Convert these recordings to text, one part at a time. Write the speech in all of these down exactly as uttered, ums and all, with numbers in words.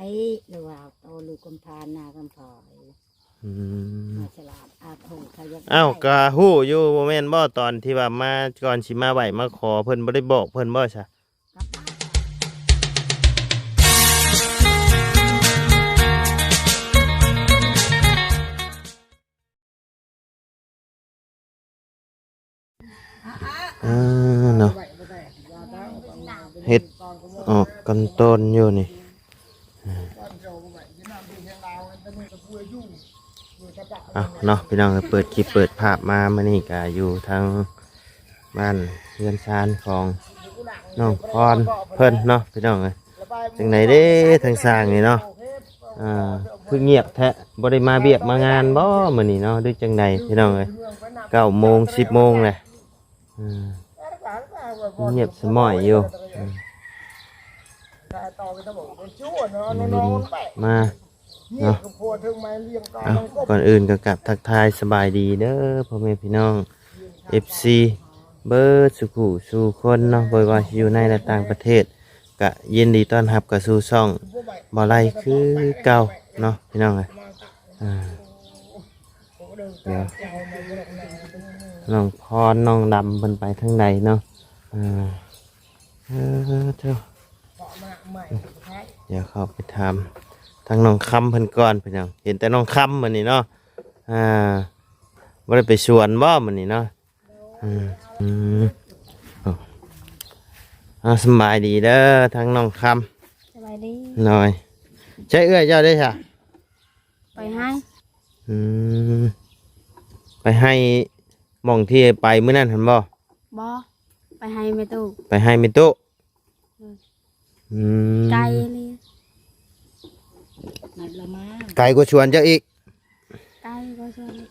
นี่หรือว่าโตลูกกำพร้าหน้ากำพร้าอยู่อืมมาฉลาดอาบห้องเขายังอ้าวก็ฮู้อยู่บ่แม่นบ่ตอนที่ว่ามาก่อนสิมาไหว้มาขอเพิ่นบ่ได้บอกเพิ่นบ่ซะ อ่าเนาะเฮ็ดออกกันต้นอยู่นี่อ่าเอาเนาะพี่น้องเปิดคลิปเปิดภาพมามื้อนี้ก็อยู่ทางบ้านเฮือนซานของน้องพรเพิ่นเนาะพี่น้องเอ้ยจังไดเด้ทางสร้างนี่เนาะ อ่าคือเงียบแท้บ่ได้มาเวียกมางานบ่มื้อนี้เนาะหรือจังใดพี่น้องเอ้ยเก้าโมงสิบโมงเลยอ่าเงียบสะม้อยอยู่อืมมื้อนี้มาเนาะเอ้าก่อนอื่นก็กราบทักทายสบายดีเด้อพ่อแม่พี่น้อง เอฟซี เบิดสู่ผู้สู่คนเนาะบ่ว่าสิอยู่ในและต่างประเทศ ก็ยินดีต้อนรับเข้าสู่ช่องบ่าวไร่คือเก่าเนาะพี่น้องเอ้ยอ่าเดี๋ยวน้องพรน้องดำเพิ่นไปทางใดเนาะอ่าเออเจ้าเดี๋ยวเข้าไปถามทางน้องคำเพิ่นก่อนพี่น้องเห็นแต่น้องคำมื้อนี้เนาะอ่าบ่ได้ไปสวนบ่มื้อนี้เนาะ อืมอืมโอ้อ่าสำบายดีเด้อทั้งน้องคำสบายดีหน่อยใช่เอื้อยเจ้าได้ค่ะไปให้อืมไปให้หม่องที่ไปมื้อนั้นหันบ่บ่ไปให้แม่ตู้ไปให้แม่ตู้ อืมไกลเลยนัดละมาไกลกว่าชวนเจ้าอีกไกลกว่าชวนอีก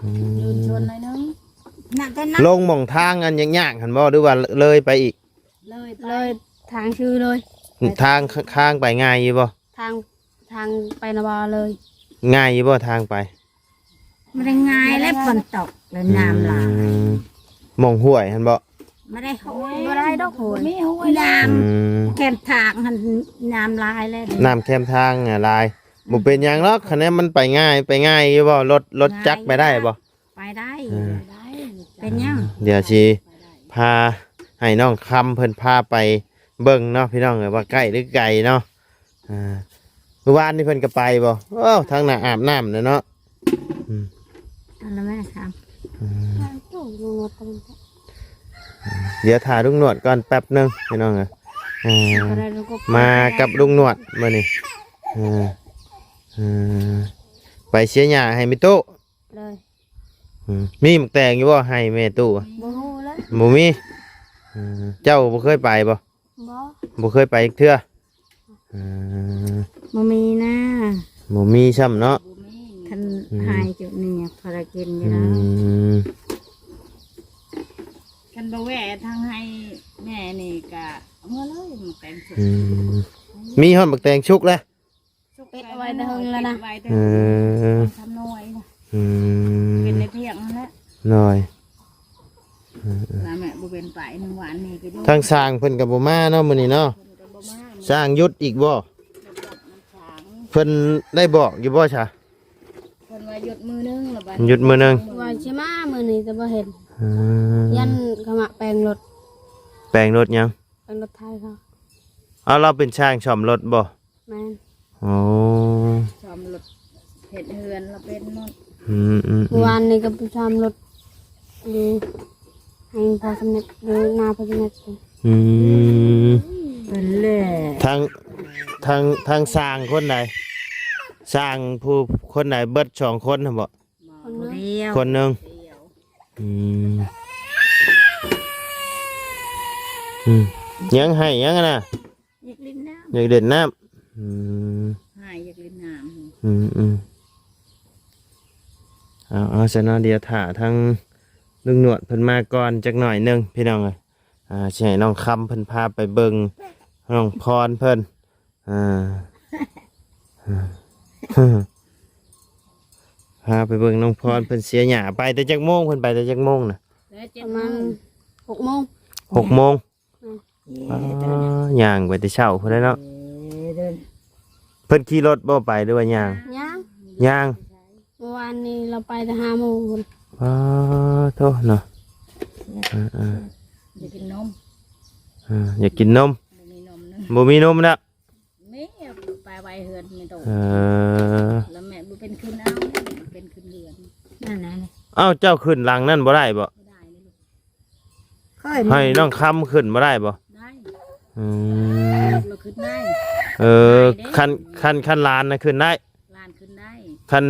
อืมยืนชวนหน่อยนึงนัดแต่นัดลงหม่องทางอันยากๆหันบ่หรือว่าเลยไปอีกเลยไปเลยทางชื่อเลยทางทางไปง่ายอยู่บ่ทางทางไปนาวาเลยง่ายอยู่บ่ทางไป บ่ได้ง่ายแล้วฝนตกแล้วน้ำหลายอืมหม่องห้วยหั่นบ่บ่ได้ห้วยบ่ได้ดอกห้วยมีห้วยน้ำอืมแคมทางหั่นน้ำหลายแล้วน้ำแคมทางน่ะหลายบ่เป็นหยังหรอกคันนี้มันไปง่ายไปง่ายอยู่บ่รถรถจักรไปได้บ่ไปได้เออเป็นหยังเดี๋ยวสิพาให้น้องคำเพิ่นพาไปเบิ่งเนาะพี่น้องเอ้ยว่าใกล้หรือไกลเนาะ อ่าเมื่อวานนี่เพิ่นก็ไปบ่โอ้ทางหน้าอาบน้ำนะเนาะอืมอันนั้นแม่ครับอืมเดี๋ยวถ่าลุงหนวดก่อนแป๊บหนึ่งพี่น้องเอ้ยอ่ามากับลุงหนวดมื้อนี้อ่าอ่าไปเสียหญ้าให้แม่ตู้เลยอืมมีหมากแตงอยู่บ่ให้แม่ตู้อะบ่ฮู้แล้วบ่มีอ่าเจ้าบ่เคยไปบ่ บ่บ่เคยไปอีกเทื่ออืมบ่มีนะบ่มีซ้ำเนาะคันอืมหายจุดนี้พอได้กินอยู่อืแล้วมคันบ่แวะทางให้แม่นี่กะเมื่อเลยมันแต่งสุดอืมมีฮอดบักแตงชุกแล้ว สุกเป็ดเอาไว้แต่เฮิงแล้วนะ เออทำน้อยนะอืมเป็นในเพียงนั่นแหละหน่อยเออเออนั่นแหละบ่เป็นไปหนึ่งวันนี่ก็อยู่ทางสร้างเพิ่นก็บ่มาเนาะมื้อนี้เนาะเพิ่นก็บ่มาสร้างหยุดอีกบ่เพิ่นได้บอกอยู่บ่ซะเพิ่นว่าหยุดมื้อนึงละบัดหยุดมื้อนึงว่าสิมามื้อนี้แต่บ่เห็นอืมยันเขามาแปลงรถแปลงรถหยังแปลงรถไถเขาเอาเราเป็นช่างซ่อมรถบ่ แม่นโอ้ซ่อมรถเฮ็ดเฮือนละเป็นหมดอืมอืมอืเมื่อมวานนี้ก็ไปซ่อมรถอยู่ให้พ่อสำเร็จอยู่นาพ่อสำเร็จอืมเป็นแหละทางทางทางสร้างคนใดสร้างผู้คนใดเบิดสองคนหั่นบ่คนผู้นึงเดียวคนหนึ่งอืมอืมยังให้ยังอะนะ อยากเล่นน้ำอยากเล่นน้ำอืมหายอยากเล่นน้ำอืมอืมเอาเอาซะเนาะเดี๋ยวถ่าทั้งลุงหนวดเพิ่นมาก่อนจักหน่อยหนึ่งพี่น้องเอ้ยอ่าสิให้น้องคำเพิ่นพาไปเบิ่งน้องพรเพิ่นอ่าพาไปเบิ่งน้องพรเพิ่นเสียหญ้าไปแต่จักโมงเพิ่นไปแต่จักโมงน่ะประมาณหกโมงหกโมง อ่าย่างไปแต่เช้าพุ้นแหละเนาะเออเดิน เพิ่นขี่รถบ่ไปหรือว่าย่าง ย่าง ย่าง เมื่อวานนี้เราไปแต่ห้าโมง อ๋อ โทษเนาะ เออ เออ อยากกินนม เออ อยากกินนม บ่มีนมนะ บ่มีนมนะ แม่ไปไว้เฮือนแม่โต เออ แล้วแม่บ่เป็นขึ้นเอา เป็นขึ้นเฮือน นั่นน่ะนี่ เอ้า เจ้าขึ้นหลังนั่นบ่ได้บ่ บ่ได้เลยลูก เคย ให้น้องคำขึ้นบ่ได้บ่ ได้ อืม ลูกเราขึ้นได้ เออ ได้เด้ คัน คัน คันหลานน่ะขึ้นได้ หลานขึ้นได้ คัน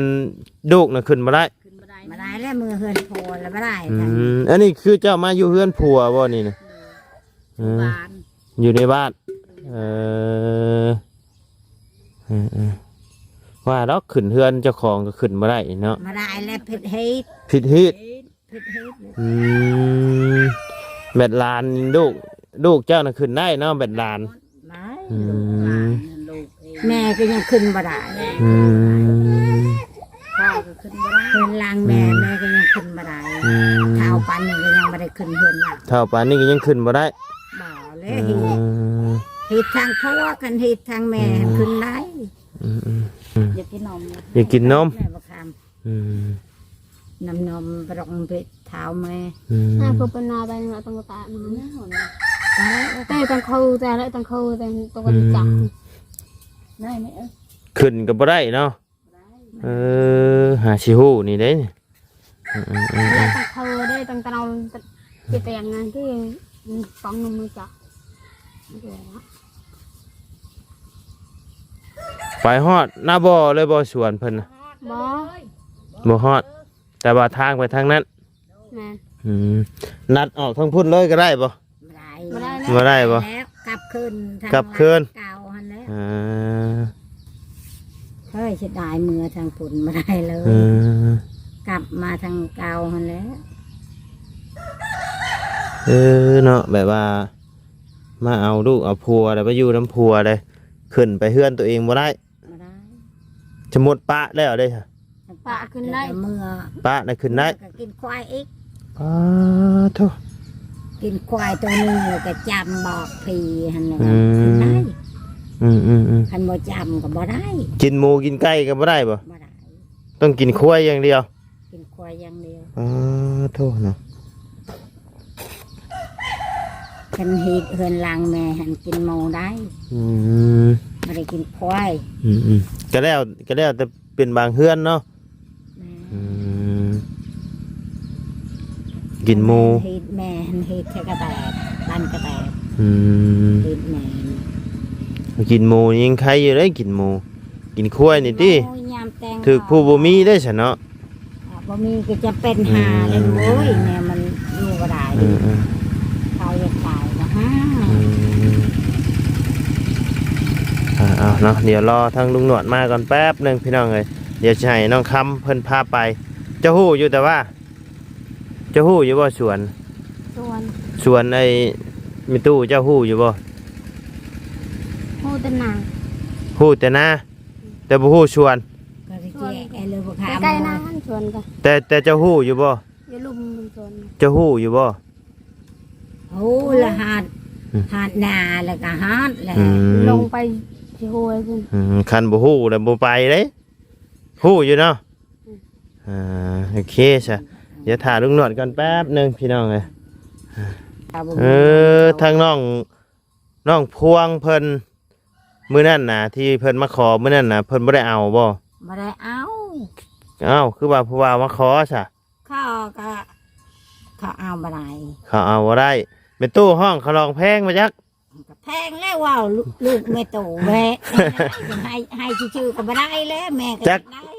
ลูกน่ะขึ้นบ่ได้ ขึ้นบ่ได้ บ่ได้แล้ว เมือเฮือนผัวแล้วบ่ได้ อืม อันนี้คือเจ้ามาอยู่เฮือนผัวบ่นี่นะ เออ อยู่บ้าน อยู่ในบ้าน เออ เออ เออ ว่าดอกขึ้นเฮือนเจ้าของก็ขึ้นบ่ได้เนาะ บ่ได้แล้ว ผิดฮีต ผิดฮีต ผิดฮีต อืม แบดหลานลูก ลูกเจ้าน่ะขึ้นได้เนาะ แบดหลาน ได้ อืม ลูกหลานลูกเอง แม่ก็ยังขึ้นบ่ได้ อืม พ่อก็ขึ้นบ่ได้ เฮือนหลังแม่ อืม แม่ก็ยังขึ้นบ่ได้ อืม เฒ่าปานนี้ก็ยังบ่ได้ขึ้นเฮือนหลัง เฒ่าปานนี้ก็ยังขึ้นบ่ได้ บ่เลย อืม ฮีต ฮีตทางผัว คันฮีตทางแม่ อืม ขึ้นได้ อืม อืม อืม อยากกินนม อยากกินนม แม่บ่คำ อืม น้ำนมบ่ต้องไปเท้าแม่ อืม อ่ะ พวกปนาไปนะ ต้องตามันนะ แต่ต้องเขา แต่ละต้องเขา แต่ต้องจับ อืม ได้ไหม เออ ขึ้นก็บ่ได้เนาะ เออ หาสิฮู้นี่เด้ อืม อืม อืม แล้วต้องเขาได้ ต้องตะเอา สิไปยังไงที่ฟองนมมือจับ ไปฮอดหน้าบ่เลยบ่ สวนเพิ่นน่ะ บ่ บ่ฮอด แต่ว่าทางไปทางนั้น แม่น อืม นัดออกทางพุ้นเลยก็ได้บ่ บ่ได้ บ่ได้ บ่ได้บ่ แล้วกลับคืนทาง กลับคืน เก่าหั่นแหละ อ่า เฮ้ย เสียดายเมือทางพุ้นบ่ได้เลย เออ กลับมาทางเก่าหั่นแหละ เออ เนาะ แบบว่า มาเอาลูกเอาผัวแล้วไปอยู่นำผัวเลย ขึ้นไปเฮือนตัวเองบ่ได้ บ่ได้ สมมุติปะแล้วเด้ ปะขึ้นได้ แต่เมือ ปะน่ะขึ้นได้ ก็กินควายอีก อ้า โธ่ กินควายตัวหนึ่งแล้วก็จำบอกผีหั่นน่ะ อืม ขึ้นได้ อืม อืม อืม คันบ่จำก็บ่ได้ กินหมูกินไก่ก็บ่ได้บ่ บ่ได้ ต้องกินควายอย่างเดียว กินควายอย่างเดียว อ้า โธ่เนาะ คันฮีตเฮือนหลังแม่หั่นกินหมูได้ อืม บ่ได้กินควาย อืม อืม ก็แล้ว ก็แล้วแต่เป็นบางเฮือนเนาะ แม่ อืม กินหมู ฮีตแม่หั่นฮีตแค่กระแตบ บ้านกระแตบ อืม ฮีตแม่ กินหมูยังไคอยู่เด้ กินหมู กินควายนี่ติ โอ้ย ยามแต่ง ถืกผู้บ่มีได้ซะเนาะ อ่ะ บ่มีก็จะเป็นหาเลย อืม โอ้ย แม่มันอยู่บ่ได้ อืม อืม เขาอยากตายก็หา อืม อ่า เอาเนาะ เดี๋ยวรอทางลุงหนวดมาก่อนแป๊บหนึ่งพี่น้องเอ้ย เดี๋ยวสิให้น้องคำเพิ่นพาไป เจ้าฮู้อยู่แต่ว่า เจ้าฮู้อยู่บ่สวน สวน สวนไอ้แม่ตู้เจ้าฮู้อยู่บ่ ฮู้แต่นา ฮู้แต่นา แต่บ่ฮู้สวน ก็สิแจ้งไอ้เรื่องบ่ ใกล้ๆนา สวนก็ แต่ แต่เจ้าฮู้อยู่บ่ อยู่ลุ่มสวน เจ้าฮู้อยู่บ่ ฮู้ละหาด อืม หาดนาแล้วก็หาดแหละ อืม ลงไปสิฮู้ไอ้พุ่น อืม คันบ่ฮู้แล้วบ่ไปเด้ ฮู้อยู่เนาะ อืม อ่า โอเคซะ เดี๋ยวถ่าลุงหนวดก่อนแป๊บหนึ่งพี่น้องเอ้ย เออ ทางน้อง น้องพวงเพิ่น มื้อนั้นน่ะ ที่เพิ่นมาขอมื้อนั้นน่ะ เพิ่นบ่ได้เอาบ่ บ่ได้เอา เอ้า คือว่าผู้บ่าวมาขอซะ เขาก็ เขาเอาบ่ได้ เขาเอาบ่ได้ แม่ตู้ฮ้องเขาลองแพงมาจัก ก็แพงแล้วเว้า ลูก ลูกแม่ตู้แหละ ให้ ให้ชื่อๆก็บ่ได้แล้ว แม่ก็ จัก อยากได้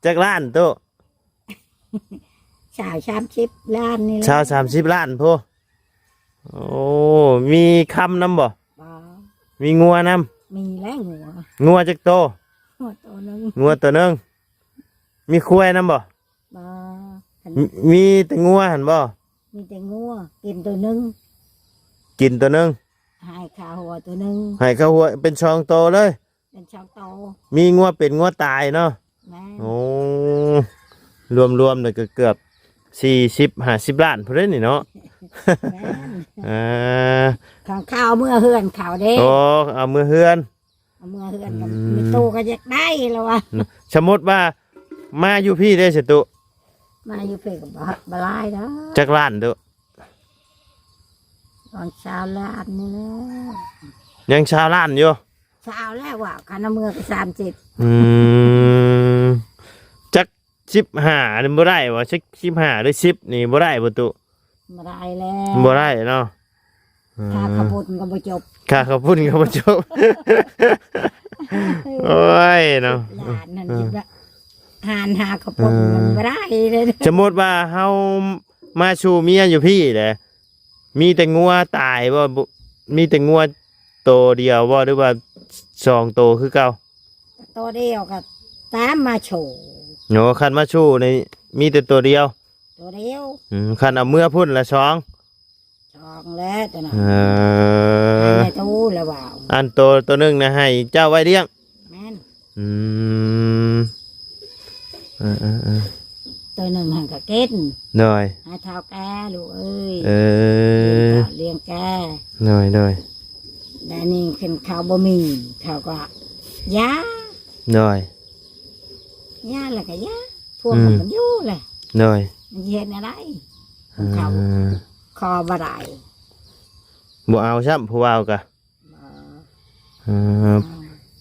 จักล้านตู้ ซาวสามสิบล้านนี่แหละ ซาวสามสิบล้านพุ้น โอ้ มีคำนำบ่ บ่ มีงัวนำ มีแล้วงัว งัวจักโต งัวโตหนึ่ง งัวโตหนึ่ง มีควายนำบ่ บ่ มี มีแต่งัวหั่นบ่ มีแต่งัว กินโตหนึ่ง กินโตหนึ่ง ให้ค่าหัวโตหนึ่ง ให้ค่าหัวเป็นสองโตเลย เป็นสองโต มีงัวเป็นงัวตายเนาะ แม่น โอ้ รวมๆเลยก็เกือบสี่สิบห้าสิบล้านพุ้นเด้นี่เนาะ แม่น อ่า ของเขาเอาเมือเฮือนเขาเด้ โอ้ เอาเมือเฮือน เมือเฮือนก็ อืม มีตู้ก็อยากได้แล้ววะ สมมติว่ามาอยู่พี่ได้สิตุ มาอยู่พี่ก็บ่ บ่หลายดอก จักล้านตุ ตอนเช้าล้านนี่แหละ ยังซาวล้านอยู่ เช้าแล้วว่ะ คันเอาเมือก็สามสิบ อืม จักสิบห้านี่บ่ได้บ่ จักสิบห้าหรือสิบนี่บ่ได้บ่ตุ บ่ได้แล้ว บ่ได้เนาะ อืม ค่าข้าวปุ้นก็บ่จบ ค่าข้าวปุ้นก็บ่จบ โอ้ยเนาะ ล้านนั่น อืม คิดว่าหารหาข้าวปุ้น อืม มันบ่ได้เลย สมมติว่าเฮามาสู่เมียอยู่พี่แหละ มีแต่งัวตายบ่ บ่ มีแต่งัวโตเดียวบ่ หรือว่าสองโตคือเก่า โตเดียวก็ตามมาสู่ โอ้ คันมาสู่นี่มีแต่โตเดียว โตเดียว อืม คันเอาเมือพุ่นละสอง สองแล้วตัวนั้น เออ อันนี้ตู้แล้วว่า อันโต โตหนึ่งนะให้เจ้าไว้เลี้ยง แม่น อืม เออ เออ เออ ตัวหนึ่งหันก็กิน โดย ให้เฒ่าแก่ลูกเอ้ย เออ เลี้ยงแก่ โดย โดย แต่นี่คันเขาบ่มี เขาก็ยา โดย ยาแล้วก็ยา พวกมัน อืม มันอยู่แหละ โดย มันสิเฮ็ดอะไร ของเขา อ่า ขอบ่ได้ บ่เอาซ้ำผู้บ่าวกะ บ่ เออ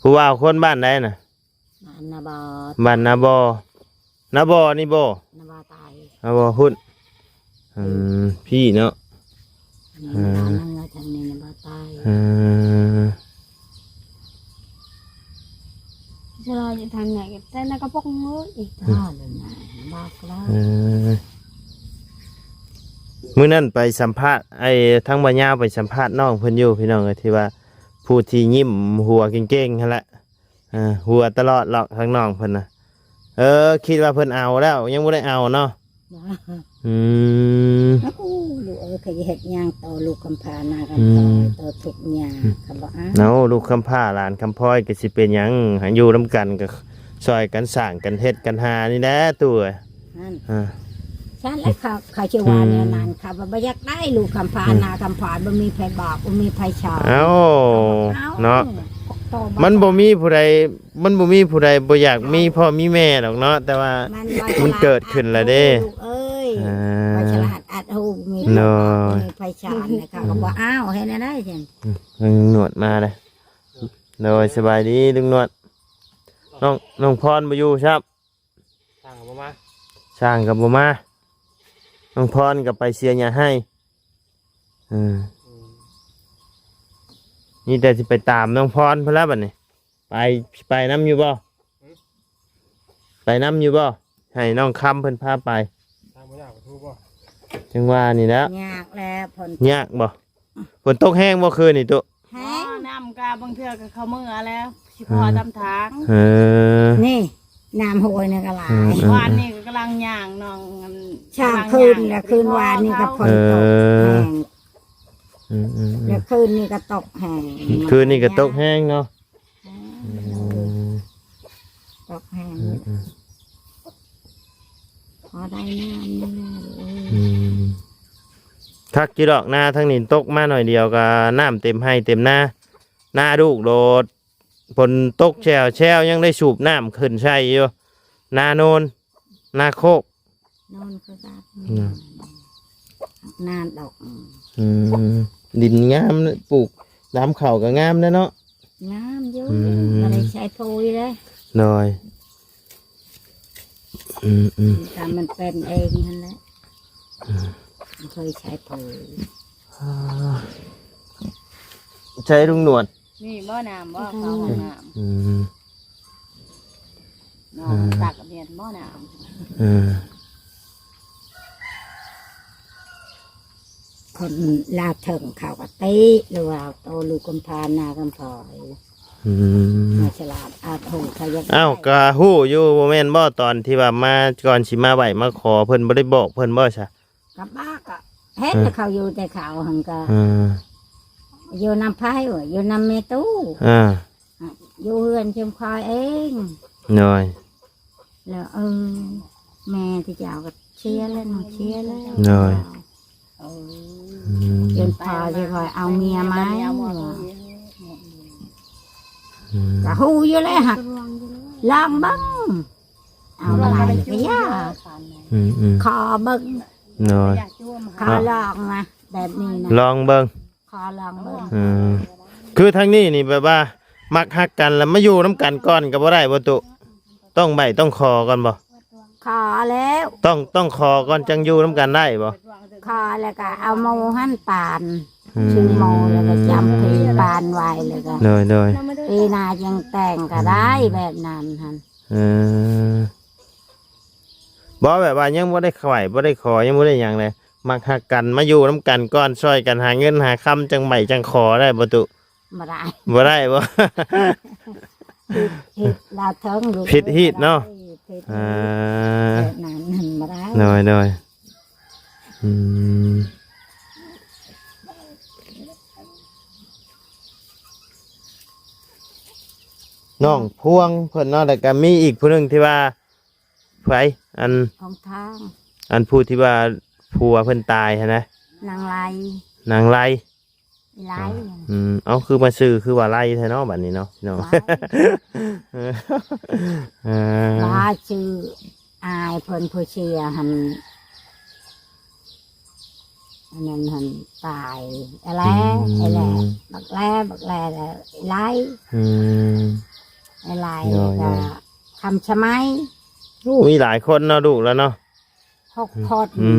ผู้บ่าวคนบ้านใดน่ะ บ้านนาบอ บ้านนาบอ นาบอนี่บ่ นาบอตาย นาบอพุ้น อืม พี่เนาะ อันนี้ เออ บ้านนั่งแล้วทางนี้นาบอตาย เออ จะรออยู่ทางไหนกัน แต่นั่นก็พวกงูอีก อืม อ้าวเลยนะ บ้าแล้ว เออ มื้อนั้นไปสัมภาษณ์ ไอ้ ทางบ่าวยาวไปสัมภาษณ์น้องเพิ่นอยู่ พี่น้องเอ้ย ที่ว่าผู้ที่ยิ้มหัวเก่งๆหั่นแหละ เออ หัวตลอดหรอกทางน้องเพิ่นน่ะ เออ คิดว่าเพิ่นเอาแล้ว ยังบ่ได้เอาเนาะ บ่ อืม โอ้ ลูกเอ้ย เขาจะเฮ็ดหยังต่อลูกกำพร้าหน้ากำพร้อย อืม ต่อทุกข์ยาก อืม เขาบ่เอา เอาลูกกำพร้าหลานกำพร้อยก็สิเป็นหยัง หาอยู่นำกันก็ซอยกันสร้างกันเฮ็ดกันหานี่แหละตู้เอ้ย นั่น อ่า ฉันแล้วเขา เขาสิว่าแนวนั้น อืม เขาบ่อยากได้ลูกกำพร้า อืม หน้ากำพร้อย บ่มีไผบอก บ่มีไผสอน เอ้า เขาบ่เอา เนาะ ต่อบ่ มันบ่มีผู้ใด มันบ่มีผู้ใดบ่อยากมีพ่อมีแม่ดอกเนาะ แต่ว่า มันบ่ มันเกิดขึ้นแล้วเด้ ลูกเอ้ย อ่า บ่ฉลาดอัดหู มี เนาะ มีไผสอน เขาก็บ่เอา เฮ็ดแนวใดจัง อืม ลุงหนวดมาเลย โดย สบายดีลุงหนวด น้อง น้องพรบ่อยู่ครับ ช่างก็บ่มา ช่างก็บ่มา น้องพรก็ไปเสียหญ้าให้ เออ อืม มีแต่สิไปตามน้องพรพุ้นละบัดนี้ ไป ไปนำอยู่บ่ หือ ไปนำอยู่บ่ ให้น้องคำเพิ่นพาไป ทางบ่ยากบ่ถูกบ่ จังว่านี่แหละ ยากแล้วฝน ยากบ่ ฝนตกแฮงบ่คืนนี่ตุ แฮง อ๋อ น้ำกะบางเทื่อก็เข้าเมือแล้ว สิพอ เออ ตามทาง เออ นี่ น้ำห้วยนี่ก็หลาย เออ เออ วานนี่ก็กำลังย่างน้อง อัน ช่าง กำลัง คืน ย่าง แล้วคืนวานนี่ก็ฝนตก เออ แฮง อืม อืม อืม แล้วคืนนี่ก็ตกแฮง คืนนี่ก็ตกแฮงเนาะ อืม ตกแฮง อืม อืม พอได้น้ำนี่แหละ อืม คักอยู่ดอก นาทางนี้ตกมาหน่อยเดียวก็น้ำเต็มไฮ่เต็มนา นาลูกโลด ฝนตกแซวแซวยังได้สูบน้ำขึ้นใส่อยู่ นาโนน นาโคก โนนคือกัน อืม นานดอก อืม ดินงาม ปลูกดำข้าวก็งามนะเนาะ งามอยู่ อืม บ่ได้ใช้ปุ๋ยเลย โดย อืม อืม แต่มันเป็นเองนั่นแหละ อืม บ่เคยใช้ปุ๋ย อ่า ใช้ลุงหนวด นี่บ่น้ำบ่ เข้าห้องน้ำ อืม น้อง อืม ตักเรียนบ่น้ำ อืม คนลาวเถิงเขาก็ติ หรือว่าโตลูกกำพร้าหน้ากำพร้อย อืม มาฉลาดอาจหูเขายัง อ้าว ก็ฮู้อยู่ บ่แม่นบ่ ตอนที่ว่ามา ก่อนสิมาไหว้มาขอ เพิ่นบ่ได้บอกเพิ่นบ่ซะ กับบ้าก็เห็น เออ เขาอยู่แต่เขาหั่นก็ เออ อยู่นำไผวะ อยู่นำแม่ตู้ เออ อยู่เฮือนเชียงคอยเอง โดย แล้ว เออ แม่ที่เจ้าก็เสียแล้ว น้องเสียแล้ว โดย เออ อืม จนพอสิคอยเอาเมียมา เมียมา อืม ก็ฮู้อยู่แล้วหัก ลองเบิ่ง เอาหลายก็ยาก อืมอืม ขอเบิ่ง โดย ขอลองนะ แบบนี้นะ ลองเบิ่ง ขอลองเบิ่ง อืม คือทางนี้นี่แบบว่า มักฮักกันแล้วมาอยู่นำกันก่อนก็บ่ได้บ่ตุ ต้องใบ้ต้องขอก่อนบ่ ขอแล้ว ต้อง ต้องขอก่อนจั่งอยู่นำกันได้บ่ ขอแล้วก็เอาหมู่หั่นปาน อืม ชื่อหมู่แล้วก็จำที่ปานไว้แล้วก็ โดย โดย ปีหน้าจั่งแต่งก็ได้ อืม แบบนั้นหั่น เออ บ่ แบบว่ายังบ่ได้ไหว้ บ่ได้ขอ ยังบ่ได้หยังเลย มักฮักกัน มาอยู่นำกันก่อน ซ่อยกันหาเงินหาคำ จั่งใบ้จั่งขอได้บ่ตุ บ่ได้ บ่ได้บ่ ผิด ผิดลาวเทิงลูก ผิดฮีตเนาะ ผิดฮีต อ่า แบบนั้นหั่นบ่ได้ โดย โดย อืม น้องพวงเพิ่นเนาะ แล้วก็มีอีกผู้หนึ่งที่ว่า ไผ อัน ของทาง อันผู้ที่ว่าผัวเพิ่นตายหั้นนะ นางไล นางไล อีไล อืม เอ้า คือมาชื่อคือว่าไลแท้เนาะ บัดนี้เนาะ พี่น้อง ไล เออ เออ ว่าชื่ออายเพิ่นผู้เสียหั่น อันนั้นหั่นตาย อะไร อืม อะไร บักแล บักแล แล้วไล อืม ไอ้ไล โดย แล้วก็ โดย คำชะไม้ โอ้ มีหลายคนเนาะ ลูกแล้วเนาะ หกคน อื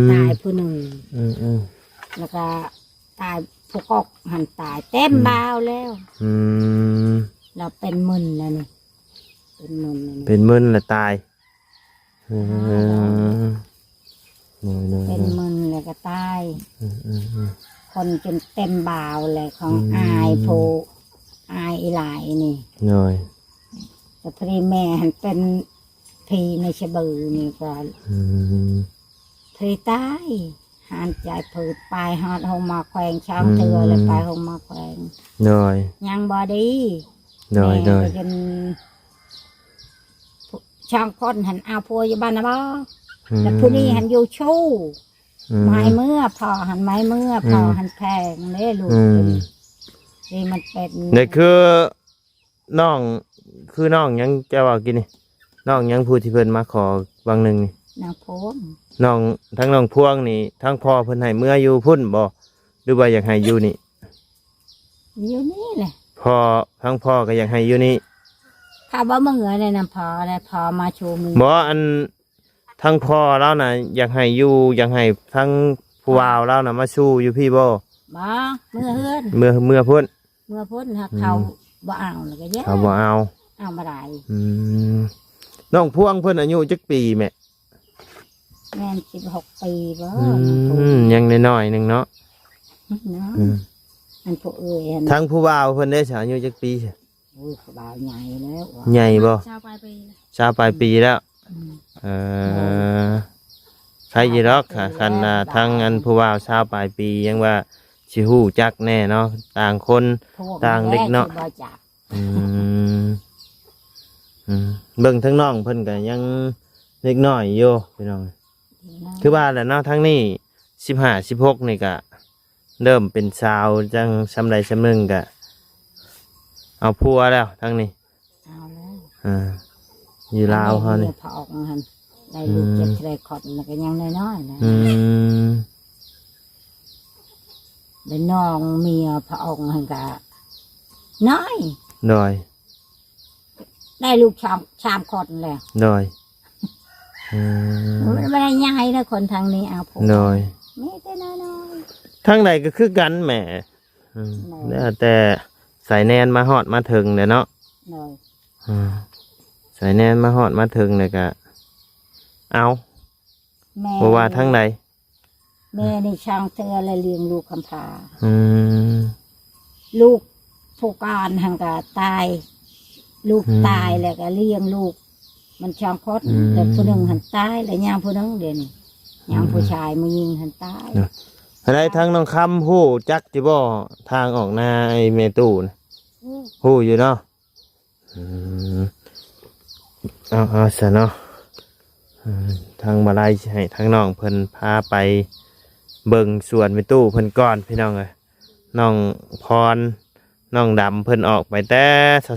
ม ตายผู้หนึ่ง อืม อืม แล้วก็ตายผู้กกหั่นตายเต็ม อืม บ่าวแล้ว อืม แล้วเป็นมึนแล้วนี่ เป็นมึนแล้วนี่ เป็นมึนแล้วตาย เออ โดย โดย เป็น โดย มึนแล้วก็ตาย อืม อืม อืม คนจนเต็มบ่าวเลยของ อืม อายผู้ อายอีหลายนี่ โดย แต่พอดีแม่หันเป็นผีในฉะบือนี่ก็ อืม พอดีตาย หันใจผืดไปฮอดโรงหมอแขวงช่องเทื่อ อืม เลยไปโรงหมอแขวง โดย ยังบ่ดี โดย แม่ โดย ก็จน ช่องคนหันเอาผัวอยู่บ้านนะบ่ อืม แล้วผู้นี้หันอยู่ชู้ อืม ไม้เมื่อพ่อหันไม้เมื่อพ่อ อืม หันแพงเลยลูก อืม นี่มันเป็น นี่คือน้อง คือน้องหยังจะว่ากินนี่ น้องหยังผู้ที่เพิ่นมาขอวังหนึ่งนี่ น้องพวง น้อง ทั้งน้องพวงนี่ ทั้งพ่อเพิ่นให้เมืออยู่พุ้นบ่ หรือว่าอยากให้อยู่นี่ อยู่นี่แหละ พ่อ ทั้งพ่อก็อยากให้อยู่นี่ ถ้าบ่เมือเลยนะพ่อเลยพ่อมาชูมือ บ่ อัน ทั้งพ่อลาวน่ะอยากให้อยู่ อยากให้ทั้งผู้บ่าวลาวน่ะมาสู่อยู่พี้บ่ บ่ เมือเฮือน เมือ เมือพุ้น เมือพุ้นหาก อืม เขาบ่เอาแล้วก็แย่ เขาบ่เอา เอาบ่ได้ อืม น้องพวงเพิ่นอายุจักปีแม่ แม่นสิบหกปีบ่ อืม น้องพวง ยังน้อยๆหนึ่งเนาะ เนาะ อืม อันผู้เอื้อยหั่น ทั้งผู้บ่าวเพิ่นได้ซะอายุจักปี อุ้ย ผู้บ่าวใหญ่แล้วว่ะ ใหญ่บ่ ซาวปลายปี ซาวปลายปีแล้ว อืม เออ ใครอยู่ดอก ซาวปลายปี คัน อ่า แล้ว ทางอันผู้บ่าวซาวปลายปียังว่าสิฮู้จักแน่เนาะ ต่างคน พวก ต่างเด็กเนาะ แม่สิบ่จัก อืม อืม เบิ่งทั้งน้องเพิ่นก็ยังเด็กน้อยอยู่พี่น้อง เนาะ คือว่าแหละเนาะ ทั้งนี้สิบห้า สิบหกนี่ก็เริ่มเป็นสาวจั่งส่ำใดส่ำหนึ่งก็เอาผัวแล้วทั้งนี้ เอาแล้ว อ่า อยู่ลาวเฮานี่ ได้เมียพอออกมาหั่น ได้ลูก อืม เจ็ดแปดคนแล้วก็ยังน้อยๆนะ อืม แล้วน้องเมียพอออกมาหั่นก็น้อย โดย ได้ลูกสองสามคนแล้ว โดย อืม มันบ่ได้ใหญ่นะคนทางนี้เอาผัว โดย มีแต่น้อยๆ ทางใดก็คือกันแหม อืม โดย แล้วแต่สายแนนมาฮอดมาถึงแหละเนาะ โดย อืม สายแนนมาฮอดมาถึงแล้วก็ เอา แม่ บ่ว่าทางใด แม่นี่ช่างเทื่อและเลี้ยงลูกกำพร้า อืม ลูกผู้ก่อนหั่นก็ตาย ลูก อืม ตายแล้วก็เลี้ยงลูก มันช่องคน อืม แต่ผู้หนึ่งหั่นตาย แล้วยังผู้หนึ่งเดี๋ยวนี้ ยัง อืม ผู้ชายมายิงหั่นตาย เนาะ อะไรทางน้องคำฮู้จักจิบ่ ทางออกนาไอ้แม่ตู้นะ อืม ฮู้อยู่เนาะ อืม เอา เอาซะเนาะ อืม ทางบ่าไลสิให้ทางน้องเพิ่นพาไปเบิ่งสวนแม่ตู้เพิ่นก่อนพี่น้องเอ้ย น้องพร น้องดำเพิ่นออกไปแต่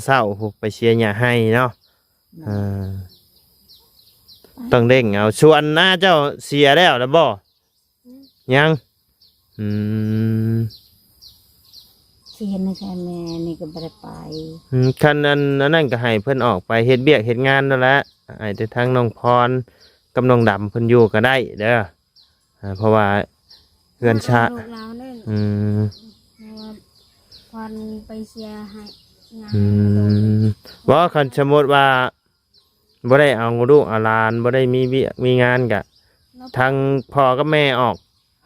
เช้าๆ พุ้น ไปเสียหญ้าไฮ่เนาะ อ่า ต้องเร่งเอา สวนนาเจ้าเสียแล้วล่ะบ่ ยัง อืม สิเฮ็ดแนวใดแม่นี่ก็บ่ได้ไป อืม คันอัน อันนั้นก็ให้เพิ่นออกไปเฮ็ดเวียกเฮ็ดงานนั่นแหละ ให้แต่ทางน้องพรกับน้องดำเพิ่นอยู่ก็ได้เด้อ อ่า เพราะว่าเฮือนชา ลูกลาวเนี่ย อืม เพราะว่าพรไปเสียหญ้า อืม บ่ คันสมมุติว่า บ่ได้เอาลูกเอาหลาน บ่ได้มีเวียกมีงานกะ แล้ว ทางพ่อกับแม่ออก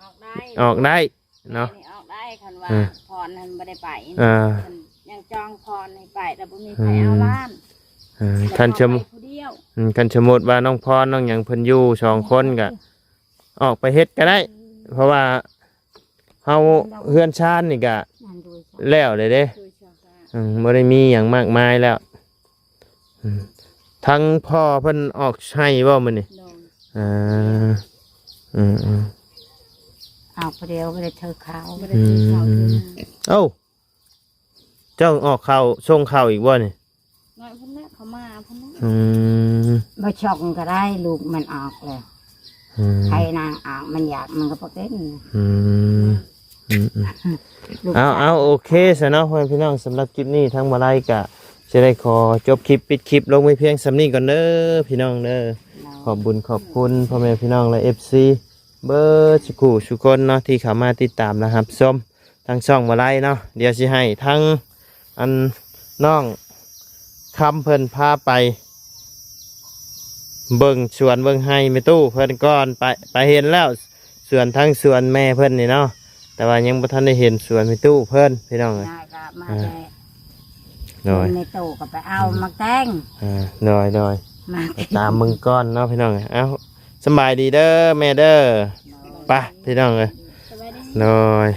ออกได้ ออกได้เนาะ แม่นี่ออกได้ คันว่า เออ พรนั่นบ่ได้ไป เออ คันยังจองพรให้ไป แต่บ่มี อืม ไผเอาหลาน เออ แล้ว คันสม พรไปผู้เดียว อืม คันสมมุติว่าน้องพรน้องหยังเพิ่นอยู่สองคนกะ ออกไปเฮ็ดก็ได้ เพราะว่าเฮาเฮือนชานนี่กะ นั่นดูจ้ะ แล้วเลยเด้ ดูจ้ะ อืม บ่ได้มีหยังมากมายแล้ว อืม ทั้งพ่อเพิ่นออกไฮ่บ่มื้อนี้ โดย อ่า อืมอืม เอาผู้เดียวบ่ได้ถือข้าว บ่ได้ถือข้าว อืม ถือน้ำ เอ้า เจ้าออกข้าวส่งข้าวอีกบ่นี่ น้อยเพิ่นแหละ เขามาเพิ่นแหละ อืม บ่ส่งก็ได้ ลูกมันออกแล้ว อืม ไผนางออก มันอยากมันก็บ่กิน อืม อืมอืม ลูก เอา สาว เอา โอเคซะเนาะ พ่อแม่พี่น้อง สำหรับคลิปนี้ทางบ่าวไลกะสิได้ขอจบคลิป ปิดคลิปลงไว้เพียงส่ำนี้ก่อนเด้อพี่น้องเด้อ เนาะ ขอบบุญขอบคุณพ่อแม่พี่น้องและ เอฟซี เบิดสุขุสุคนเนาะ ที่เข้ามาติดตามและรับชมทางช่องบ่าวไลเนาะ เดี๋ยวสิให้ทางอันน้องคำเพิ่นพาไป เบิ่งสวนเบิ่งไฮ่แม่ตู้เพิ่นก่อน ไป ไปเห็นแล้ว สวนทั้งสวนแม่เพิ่นนี่เนาะ แต่ว่ายังบ่ทันได้เห็นสวนแม่ตู้เพิ่นพี่น้องเอ้ย ยายก็มา อ่า แต่ โดย แม่ตู้ก็ไปเอามาแกง อ่า โดย โดย มา ไปตามเบิ่งก่อนเนาะพี่น้องเอ้ย เอ้า สำบายดีเด้อแม่เด้อ ไปพี่น้องเอ้ย สบายดี โดย